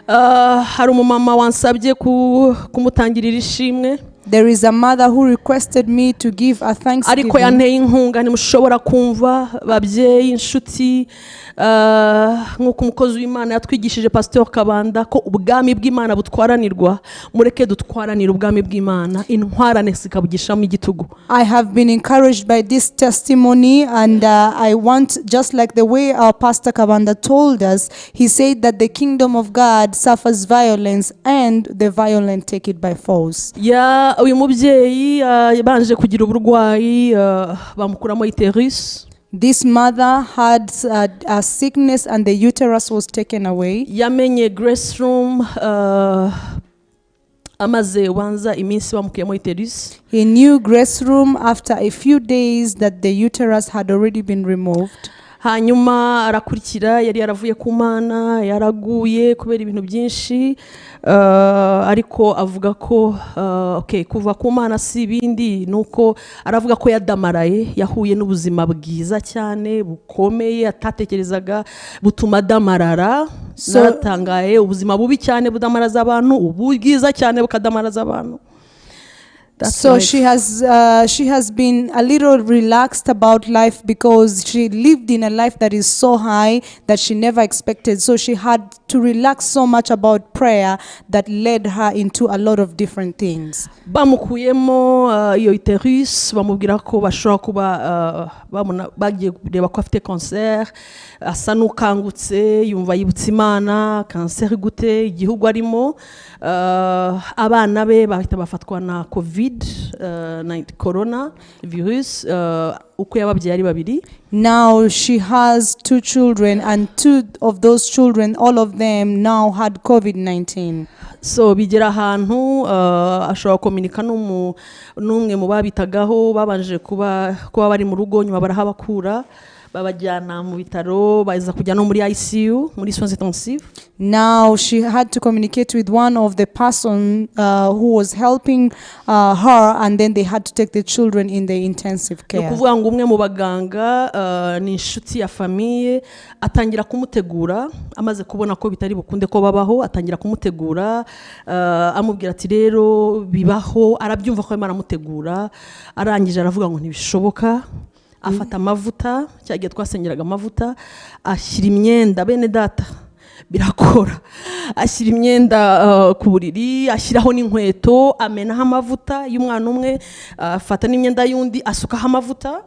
Hari umumama wansabye kumutangirira ishimwe. There is a mother who requested me to give a Ariko thanksgiving. yanteye inkunga ntimushobora kumva, babyeyi, inshuti, nk'uko umukozi w'Imana yatwigishije, Pastor Kabanda, ko ubwami bw'Imana butwaranirwa. Mureke dutwaranire ubwami bw'Imana, intwarane zikabugishamo igitugu. I have been encouraged by this testimony, and I want, just like the way our Pastor Kabanda told us, he said that the kingdom of God suffers violence and the violent take it by force. Ya, uyu mubyeyi yabanje kugira uburwayi, bamukuramo utérus. This mother had a sickness and the uterus was taken away. Yamenye Grace Room amaze ubanza iminsi bamukuyemo utérus. He knew Grace Room after a few days that the uterus had already been removed. Hanyuma arakurikira, yari yaravuye ku Mana, yaraguye kubera ibintu byinshi, ariko avuga ko okay, kuva ku Mana si ibindi, ni uko aravuga ko yadamaraye, yahuye n'ubuzima bwiza cyane bukomeye atatekerezaga, butuma adamarara. Naratangaye, ubuzima bubi cyane budamaraza abantu, ubu bwiza cyane bukadamaraza abantu. That's So life. she has been a little relaxed about life because she lived in a life that is so high that she never expected. So she had to relax so much about prayer that led her into a lot of different things. Bamukuyemo iyo utérus, bamubwira ko bashobora kuba bagiye kureba ko afite cancer. Asa n'ukangutse, yumva yibutse Imana, kanseri gute igihugu arimo? Abana be bahita bafatwa na COVID, na corona virus, uko yababyaye ari babiri. Now she has two children, and two of those children, all of them now had COVID-19. So bigera ahantu ashobora kominika n'umwe mu babitagaho. Babanje kuba bari mu rugo, nyuma barahabakura, babajyana mu bitaro, baza kujya no muri ICU, muri soins intensifs. Now she had to communicate with one of the person who was helping her, and then they had to take the children in the intensive Ni care. ukuvuga ngo umwe mu baganga ni inshuti ya famille, atangira kumutegura amaze kubona ko bitari bukunde ko babaho. Atangira kumutegura, amubwira ati: "Rero bibaho." Arabyumva ko arimo aramutegura. Arangije aravuga ngo ntibishoboka, afata amavuta, cya gihe twasengeraga amavuta, ashyira imyenda. Bene data, birakora. Ashyira imyenda ku buriri, ashyiraho n'inkweto, amenaho amavuta y'umwana umwe, afata n'imyenda y'undi, asukaho amavuta.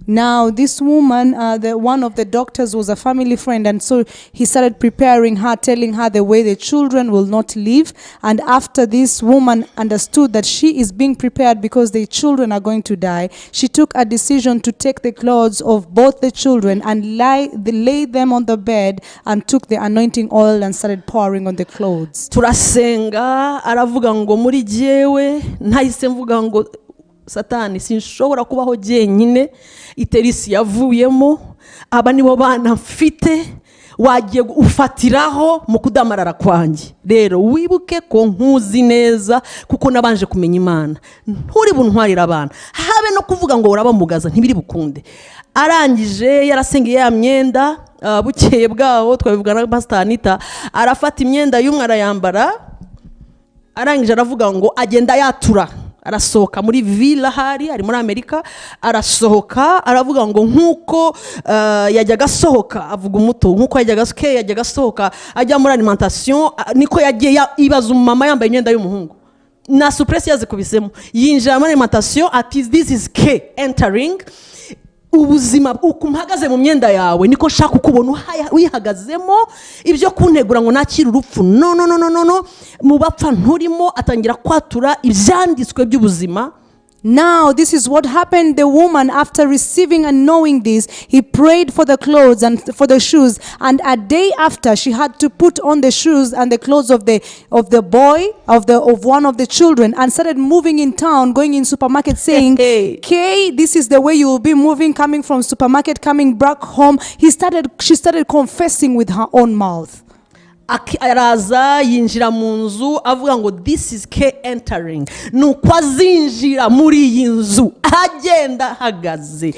Now, this woman, one of the doctors was a family friend, and so he started preparing her, telling her the way the children will not live. And after this woman understood that she is being prepared because the children are going to die, she took a decision to take the clothes of both the children and lay them on the bed and took the anointing oil and started pouring on the clothes. Turasenga. Aravuga ngo muri jyewe ntahise mvuga ngo: "Satani, sinshobora kubaho jyenyine, utérus yavuyemo, aba nibo bana mfite, wagiye ufatiraho mu kudamarara kwanjye. Rero wibuke ko nkuzi neza kuko nabanje kumenya Imana. Nturi buntwarire abana, habe no kuvuga ngo urabamugaza, ntibiri bukunde." Arangije yarasengeye ya myenda, bukeye bwaho twabivuga na Pastor Anita, arafata imyenda y'umwe arayambara. Arangije aravuga ngo agenda yatura, arasohoka muri ville ahari ari muri Amerika. Arasohoka, aravuga ngo nk'uko yajyaga asohoka, avuga umuto, nk'uko yajyaga asohoka ajya muri alimentation, niko yagiye ibaza umumama yambaye imyenda y'umuhungu na souplesse yazikubisemo, yinjira muri alimentation ati: "This is K entering ubuzima. Uku mpagaze mu myenda yawe niko nshaka kukubona wihagazemo. Ibyo kuntegura ngo nakire urupfu, no, no, no, no, no, no, mu bapfa nturimo." Atangira kwatura ibyanditswe by'ubuzima. Now, this is what happened. The woman, after receiving and knowing this, he prayed for the clothes and for the shoes. And a day after, she had to put on the shoes and the clothes of the boy, of one of the children, and started moving in town, going in supermarket, saying, Hey. "Kay, this is the way you will be moving, coming from supermarket, coming back home." She started confessing with her own mouth. Araza yinjira mu nzu avuga ngo: "This is K entering." Ni uko azinjira muri iyi nzu agenda ahagaze.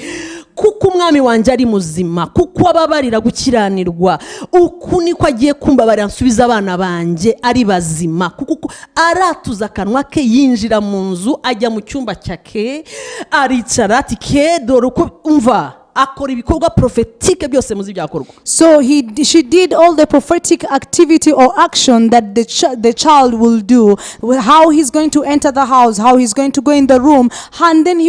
Kuko umwami wanjye ari muzima, kuko ababarira gukiranirwa, uku niko agiye kumbabarira nsubiza abana banjye ari bazima. Kuko aratuza akanwa ke, yinjira mu nzu, ajya mu cyumba cya Ke, aricara ati: "Ke, dore uko umva." Akora ibikorwa prophétique byose muzi byakorwa. So she did all the prophetic activity or action that the child will do, how he's going to enter the house, how he's going to go in the room, and then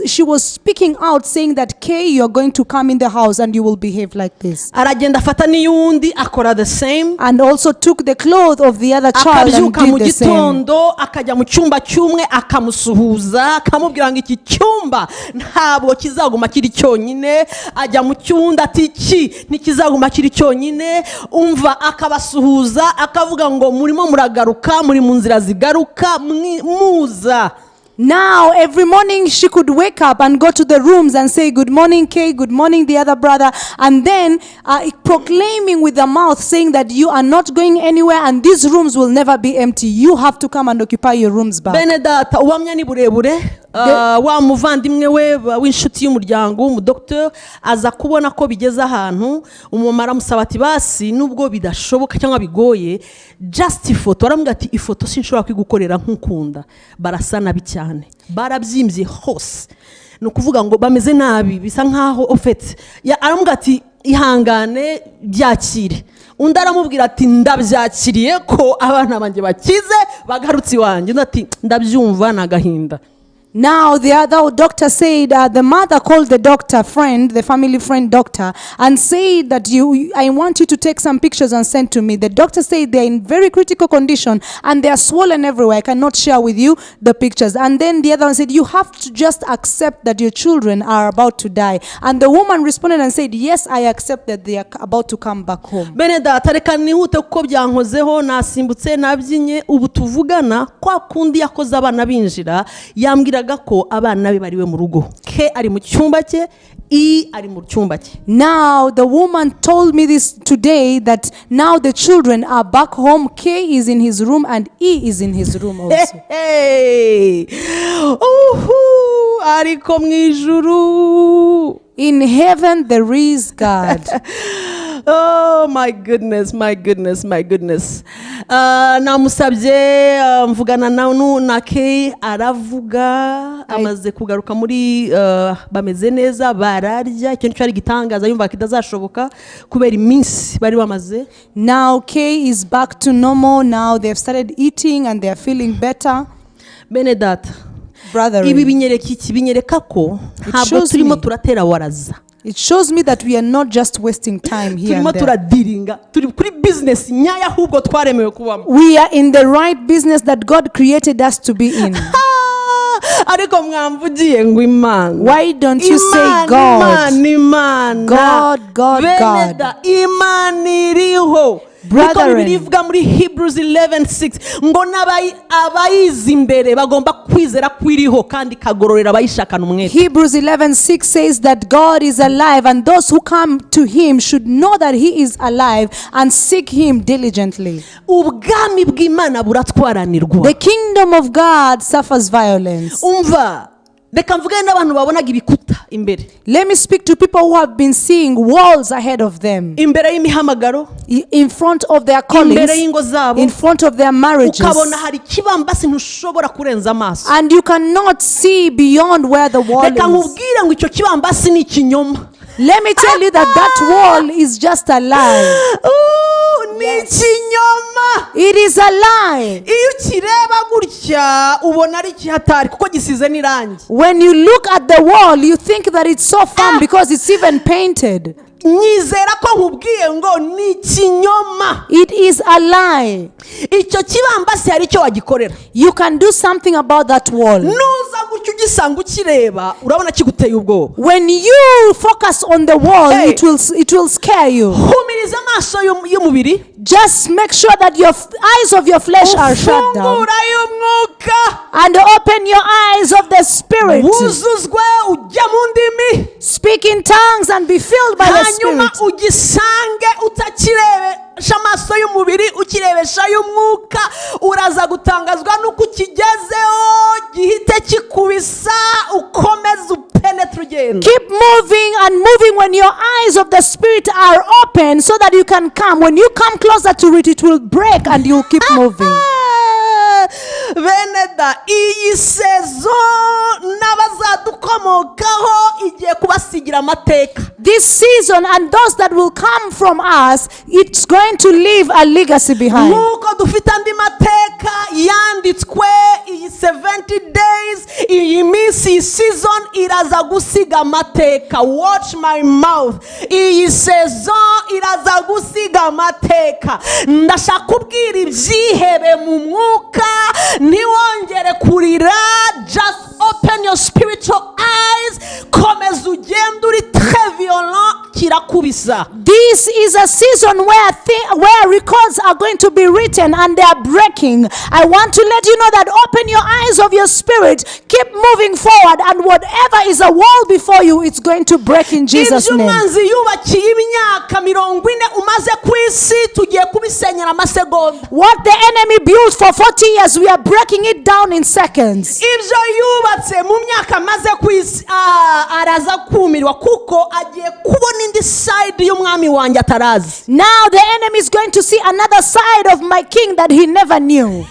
she was speaking out, saying that, "Kay, you're going to come in the house and you will behave like this." Aragenda afata n'iyundi, akora the same. And also took the clothes of the other child and Akabyuka mu did the same. gitondo, akajya mu cyumba cy'umwe, akamusuhuza, akamubwira ngo iki cyumba ntabwo kizaguma kiri cyonyine. Ajya mu cyundi ati iki ntikizaguma kiri cyonyine. Umva, akabasuhuza, akavuga ngo murimo muragaruka, muri mu nzira zigaruka, muza. Now, every morning she could wake up and go to the rooms and say, "Good morning, Kay, good morning, the other brother." And then proclaiming with the mouth, saying that you are not going anywhere and these rooms will never be empty. You have to come and occupy your rooms back. Bene data, ubuhamya ni burebure. Wa muvandimwe we w'inshuti y'umuryango w'umudogiteri aza kubona ko bigeze ahantu, umumama aramusaba ati basi nubwo bidashoboka cyangwa bigoye, just ifoto. Aramubwira ati ifoto sinshobora kwigukorera nk'ukunda, barasa nabi cyane, barabyimbye hose, ni ukuvuga ngo bameze nabi, bisa nkaho ofete. Aramubwira ati ihangane, byakire. Undi aramubwira ati ndabyakiriye ko abana banjye bakize, bagarutse iwanjye. Undi ati ndabyumva, ni agahinda. Now, the other doctor said, the mother called the doctor friend, the family friend doctor, and said that I want you to take some pictures and send to me. The doctor said they're in very critical condition and they are swollen everywhere. I cannot share with you the pictures. And then the other one said, "You have to just accept that your children are about to die." And the woman responded and said, "Yes, I accept that they are about to come back home." Bene data, reka nihute kuko byankozeho, nasimbutse, nabyinye. Ubu tuvugana, kwa kundi yakoze abana binjira, yambwiraga ko abana be bariwe mu rugo. Ke ari mu cyumba cye, I ari mu cyumba cye. Now, the woman told me this today, that now the children are back home. K is in his room and E is in his room also. Hey! Uhu, ariko mu ijuru In heaven, there is God. Oh my goodness, my goodness, my goodness. Namusabye, mvugana na Kay, aravuga amaze kugaruka muri, bameze neza, bararya. Icyo nicyo ari igitangaza, yumva kitazashoboka kubera iminsi bari bamaze. Now, K is back to normal. Now they've started eating and they are feeling better. Bene data, Brethren, ibi binyereka iki? Binyereka ko ntabwo shows turimo me. Turatera waraza. It shows me that we are not just wasting time here Turimo and there. Turadealinga, turi kuri business nyayo ahubwo twaremewe kubamo. We are in the right business that God created us to be in. Ariko mwamvugiye ngo Imana. Why don't you say Imana, God? Imana, Imana. God, God, Bene God. Imana iriho. Niko Brethren. Bibiliya ivuga muri Hebrews 11:6 ngo abayizi imbere bagomba kwizera ko iriho kandi ikagororera abayishakana umwete. Hebrews 11:6 says that God is alive and those who come to him should know that he is alive and seek him diligently. Ubwami bw'Imana buratwaranirwa. The kingdom of God suffers violence. Umva, reka mvugane n'abantu babonaga ibikuta imbere. Let me speak to people who have been seeing walls ahead of them, Imbere y'imihamagaro, in front of their imbere callings, y'ingo zabo, in front of their marriages. Ukabona hari ikibambasi ntushobora kurenza amaso. And you cannot see beyond where the wall Reka is. nkubwire ngo icyo kibambasi ni ikinyoma. Let me tell you that that wall is just a lie. Ni ikinyoma. It is a lie. Iyo ukireba gutya ubona ari ikihatari kuko gisize n'irangi. When you look at the wall, you think that it's so firm because it's even painted. Nyizera ko nkubwiye ngo ni ikinyoma. It is a lie. Icyo kibambasi hari icyo wagikorera. You can do something about that wall. Nuza gutya ugisanga ukireba, urabona kiguteye ubwoba. When you focus on the wall, Hey. it will scare you. Humiriza amaso y'umubiri. Just make sure that your eyes of your flesh are shut down Ufungura y'umwuka. And open your eyes of the spirit. Wuzuzwe, ujya mu ndimi. Speak in tongues and be filled by the Hanyuma Spirit. Ugisange utakirebe. ukirebesha amaso y'umubiri, ukirebesha y'umwuka, uraza gutangazwa n'uko ukigezeho gihite kikubisa, ukomeze upenetre ugenda. Keep moving and moving when your eyes of the spirit are open so that you can come. When you come closer to it, it will break and you'll keep moving. Bene da, iyi saison n'abazadukomokaho igiye kubasigira amateka. This season and those that will come from us, it's going to leave a legacy behind. Nk'uko dufite andi mateka yanditswe, iyi 70 days, iyi minsi, iyi season iraza gusiga amateka. Watch my mouth, iyi saison iraza gusiga amateka. Ndashaka kubwira ibyihebe mu mwuka, ntiwongere kurira. Just open your spiritual eyes, komeza ugende uri très violent, kirakubisa. This is a season where records are going to be written and they are breaking. I want to let you know that open your eyes of your spirit, keep moving forward, and whatever is a wall before you, it's going to break in Jesus' Ibyo name. Umwanzi yubakiye imyaka 40 umaze ku isi, tugiye kubisenyera amasegonda. What the enemy built for 40 years, we are breaking it down in seconds. Ibyo yubatse mu myaka amaze ku isi, araza kumirwa kuko agiye kubona indi side y'umwami wanjye atarazi. Now the enemy is going to see another side of my king that he never knew.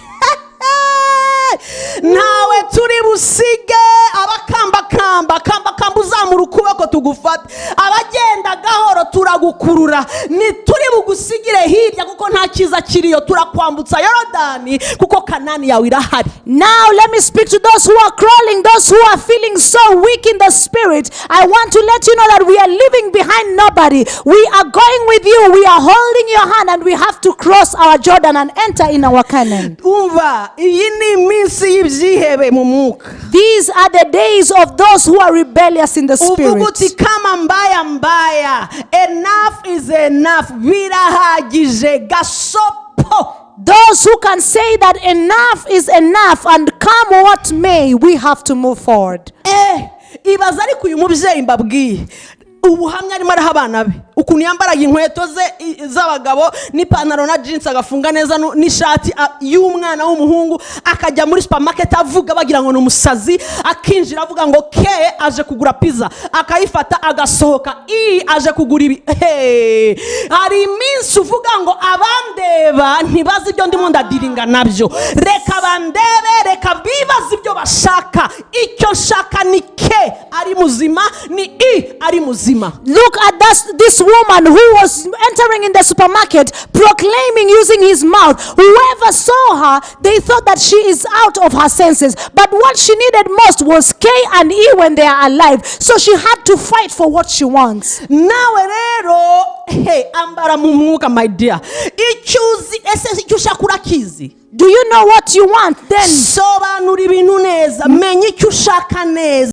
Ntawe turi busige. Abakambakamba, kambakamba uzamura ukuboko tugufate. Abagenda gahoro turagukurura, ntituri bugusigire hirya kuko nta cyiza kiriyo. Turakwambutsa Yorodani kuko Kanani yawe irahari. Now let me speak to those who are crawling, those who are feeling so weak in the spirit. I want to let you know that we are leaving behind nobody. We are going with you. We are holding your hand and we have to cross our Jordan and enter in our Canaan. Umva, iyi ni iminsi y'ibyihebe mu mwuka. These are the days of those who are rebellious in the Uvuga uti spirit. Kama mbaya mbaya, enough is enough, birahagije, gasopo. Those who can say that enough is enough and come what may, we have to move forward. Ibaza ariko uyu mubyeyi mbabwiye ubuhamya arimo araha abana be, ukuntu yambaraga inkweto ze z'abagabo n'ipantaro na jeans, agafunga neza n'ishati y'umwana w'umuhungu, akajya muri supermarket avuga bagira ngo ni umusazi, akinjira avuga ngo K aje kugura pizza, akayifata agasohoka, I aje kugura ibi. Hey! Hari iminsi uvuga ngo abandeba ntibazi ibyo ndimo ndadealinga nabyo, reka bandebe, reka bibaze ibyo bashaka, icyo nshaka ni K ari muzima, ni I ari muzima. Look at this woman who was entering in the supermarket, proclaiming using his mouth. Whoever saw her, they thought that she is out of her senses. But what she needed most was K and E when they are alive. So she had to fight for what she wants. Nawe rero, he ambara mu mwuka, my dear. Icyo uzi, ese icyo ushaka urakizi? Do you know what you want? Then Sobanura ibintu neza, menya icyo ushaka neza.